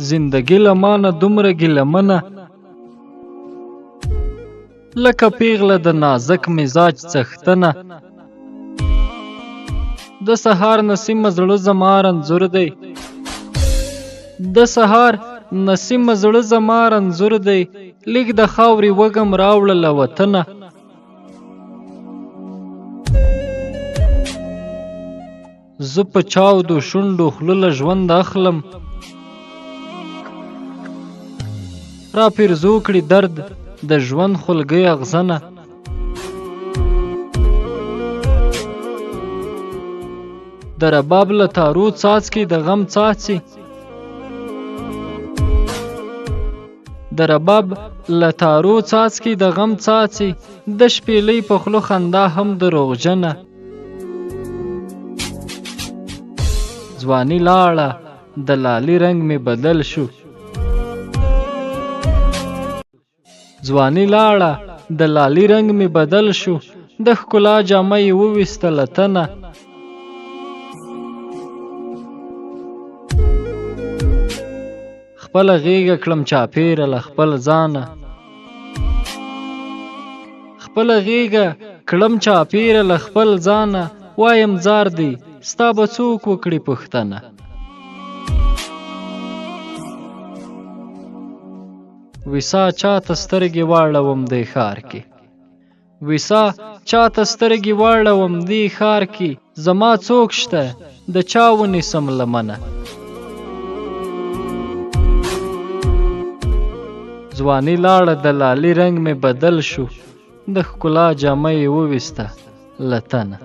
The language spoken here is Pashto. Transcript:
زندګي له مانه دومره ګیله منه، لکه پیغله د نازک مزاج څښتنه. د سهار نسیمه زړه زما رنځور دی، د سهار نسیمه زړه زما رنځور دی، لیږ د خاورې وږم راوړه له وطنه. زه په چاودو شونډو خوله له ژونده اخلم، را پیرزو کړي درد د ژوند خولګۍ اغزنه. د رباب له تارو څاڅکي د غم څاڅي، د رباب له تارو څاڅکي د غم څاڅي، د شپېلۍ په خوله خندا هم دروغجنه. ځواني لاړه د لالي رنګ مې بدل شو، ځواني لاړه د لالي رنګ مې بدل شو، د ښکلا جامه یې وویسته له تنه. خپله غېږه کړم چاپېره له خپل ځانه، خپله غېږه کړم چاپېره له خپل ځانه، وایم ځار دی ستا به څوک وکړي پوښتنه. ویسا چاته سترګې واړوم دی ښار کې، ویسا چاته سترګې واړوم دی ښار کې، زما څوک شته د چا ونیسم لمنه. ځواني لاړه د لالي رنګ مې بدل شو، د ښکلا جامه یې وویسته له تنه.